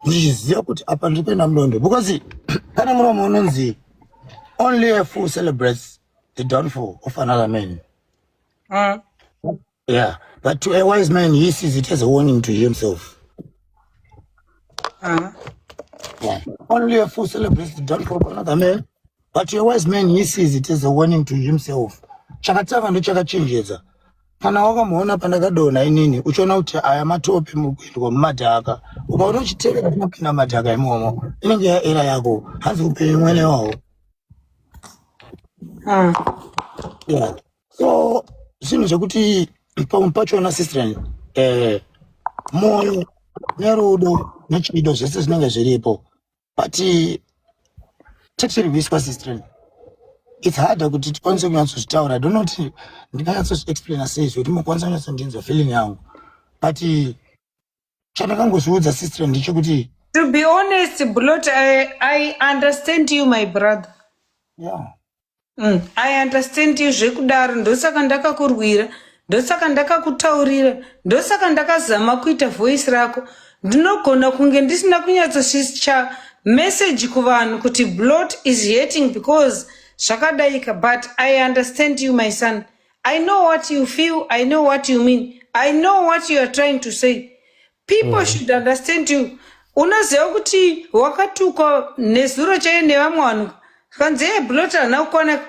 Ndichiziva kuti apa ndiri kuenda mudondo, because pane muromo unonzi, "Only a fool celebrates the downfall of another man." Yeah, but to a wise man, he sees it as a warning to himself. Yeah. Only a fool celebrates the downfall of another man, but to a wise man, he sees it as a warning to himself. Chakatanga ndochakachenjedza. Kana wakamuona pandakadonha inini, uchiona kuti aya matope mukuendwa mumadhaka, ukaona uchitevera tinopinda madhaka imomo, inenge yaera yako. Hanzi upenyu mwene wawo. Yeah. So zvinhu zvekuti pamwe pachona, sister, moyo nerudo nechido zvese zvinenge zviripo, but tichirwiswa, sister. It's harder kuti tikwanise kunyatsozvitaura. I don't know kuti ndinganyatsozviexplaina sei zvekuti mukwanisa kunyatsondinzwa feeling yangu, but chandakangozviudza, sister, ndechekuti To be honest, Blot, I understand you, my brother. I understand you zvekudaro. Ndosaka ndakakurwira, ndosaka ndakakutaurira, ndosaka ndakazama kuita voice rako. Ndinogona kunge ndisina kunyatsosvitsa message kuvanhu kuti Blot is hating because zvakadaika, but I understand you, my son. I know what you feel, I know what you mean, I know what you are trying to say. People should understand you. Unoziva kuti wakatukwa nezuro chaiyo nevamwe vanhu, kanzi, "E, Blot haana kukwana,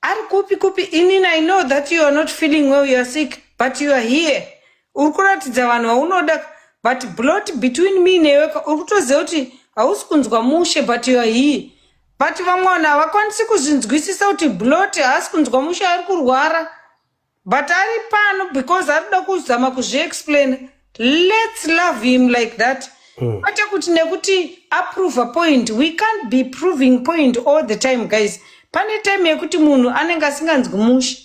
ari kupi kupi?" Inini I know that you are not feeling well, you are sick, but you are here, uri kuratidza vanhu vaunoda. But Blot, between me newe, uri kutoziva kuti hausi kunzwa mushe, but you are here. But vamwe vanhu havakwanisi kuzvinzwisisa kuti Blot haasi kunzwa mushe, ari kurwara, but ari pano because ari kuda kuzama kuzviexplain. Let's love him like that, kwete kuti nekuti aprove a point. We can't be proving point all the time, guys. Pane time yekuti munhu anenge asinganzwi mushe.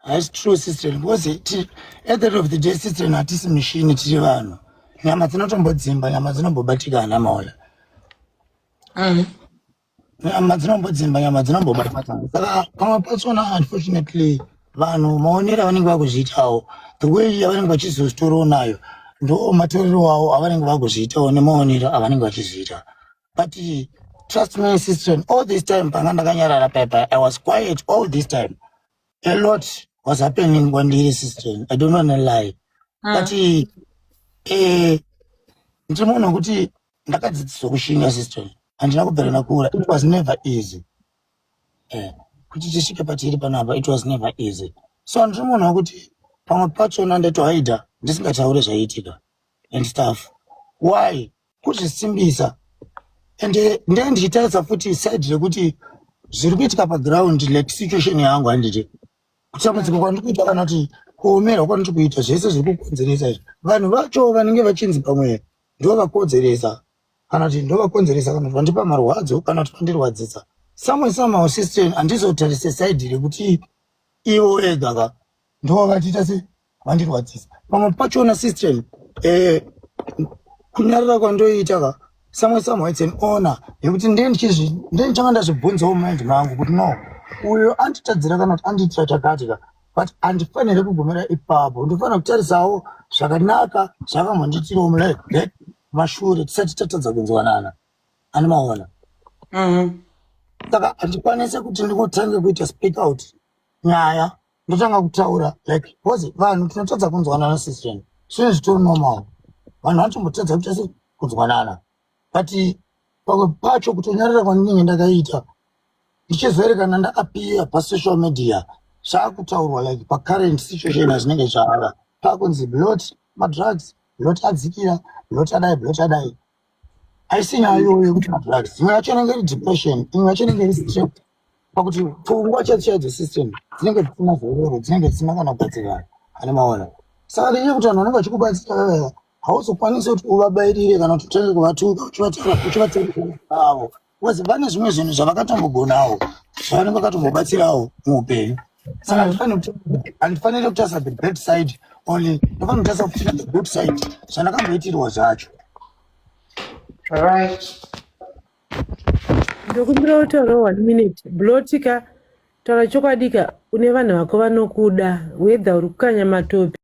That's true, sister, because at the end of the day, sister, hatisi mishini, tiri vanhu. Nyama dzinotombodzimba, nyama dzinombobatikana, maola. Nyama dzinombodzimba, nyama dzinombobatikana. Saka pamwe pachona, unfortunately, vanhu maonero avanenge vakuzviitawo, the way yavanenge vachizozvitorawo nayo, ndo matorero avo avanenge vakuzviitawo nemaonero avanenge vachizviita. But trust me, sister, all this time panga ndakanyarara paipai, I was quiet all this time, a lot was happening kwandiri, sister. I don't wanna lie, but ndiri munhu wekuti ndakadzidziswa kushinga, sister. Handina kubvira ndakura. It was never easy kuti tisvike patiri panapa. It was never easy. So ndiri munhu wekuti pamwe pachona ndatohaidha ndisingatauri zvaiitika and stuff. Why? Kuzvisimbisa. And ndee ndichitarisa futi side rekuti zviri kuitika paground, like situation yangu, handiti kutambudzika kwandiri kuita kana kuti kuomerwa kwandiri kuita, zvese zviri kukonzeresa izvi, vanhu vacho vanenge vachinzi pamwe ndo vakonzeresa kana kuti ndo vakonzeresa kana kuti vandipa marwadzo kana kuti vandirwadzisa samwe somehow, sister, handizotarise side rekuti ivo ega ka ndo vatiita se vandirwadzisa. Pamwe pachona, sister, kunyarara kwandoita ka, samwe somehow it's an honor yekuti ndee ndichanga ndazvibvunzawo mumind mangu kuti no, uyo anditadzira kana kuti andiitira chakati ka, but handifaniri kugumira ipapo. Ndofanira kutarisawo zvakanaka zvakambondiitirawo mulife mashure tisati tatadza kunzwanana, ani maona? Saka handikwanisi kuti ndingotange kuita speak out nyaya, ndotanga kutaura like, because vanhu tinotadza kunzwanana, sister. Zvinhu zvitori normal, vanhu vanotombotadza kuita se kunzwanana, but pamwe pacho kutonyarara kwandinenge ndakaita, ndichizoerekana ndaappear pasocial media, zvakutaurwa like pacurrent situation azvinenge zvava pakunzi Blot madrugs, Blot adzikira, Blot adai, Blot adai. Haisi nyaya iyoyo yekuti madrugs. Imwe yacho inenge iri depression, imwe yacho inenge iri stress, pakuti pfungwa chaidzo chaidzo, sister, dzinenge dzisina zororo, dzinenge dzisina kana kugadzirana, ane maona? Saka nenyaya yekuti vanhu vanenge vachikubatsira vavaya, hauzokwanisi kuti uvabayirire kana kuti utange kuvatuka uchivatarisa avo, because vane zvimwe zvinhu zvavakatombogonawo, zvavanenge vakatombobatsirawo muupenyu. Saka handifaniri kutarisa the bad side only, ndofanira kutarisa futi the good side zvandakamboitirwa zvacho. Ndokumbira kutaura one minute. Blotika, taura chokwadi ka, une vanhu vako vanokuda, whether uri kukanya matopi.